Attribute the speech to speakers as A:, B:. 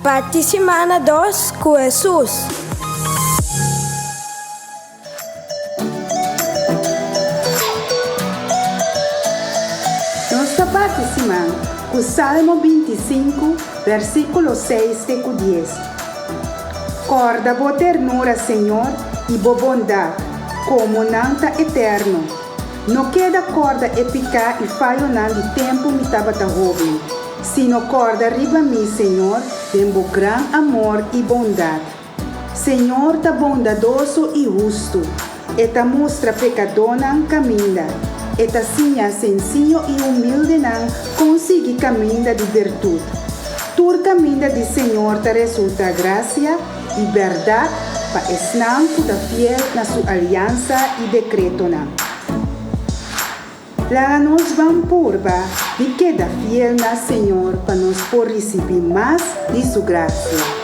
A: Parti simana dos ku Hesus.
B: Nos ta parti siman ku Salmo 25, versíkulo 6 te ku 10. Kòrda bo ternura, Señor, i bo bondat, komo nan ta eterno. No keda kòrda e piká i fayonan di tempu mi tabata hóben, sino kòrda riba mi, Señor, den bo gran amor i bondat. Señor ta bondadoso i hustu, E ta mustra pekadónan kaminda, E ta siña sensiyo i humildenan kon sigui kaminda di bertut. Tur kaminda di Señor ta resultá grasia i bèrdat pa esnan ku ta fiel na su aliansa i dekretonan. Laga nos ban purba di keda fiel na Señor pa nos por risibí mas di su grasia.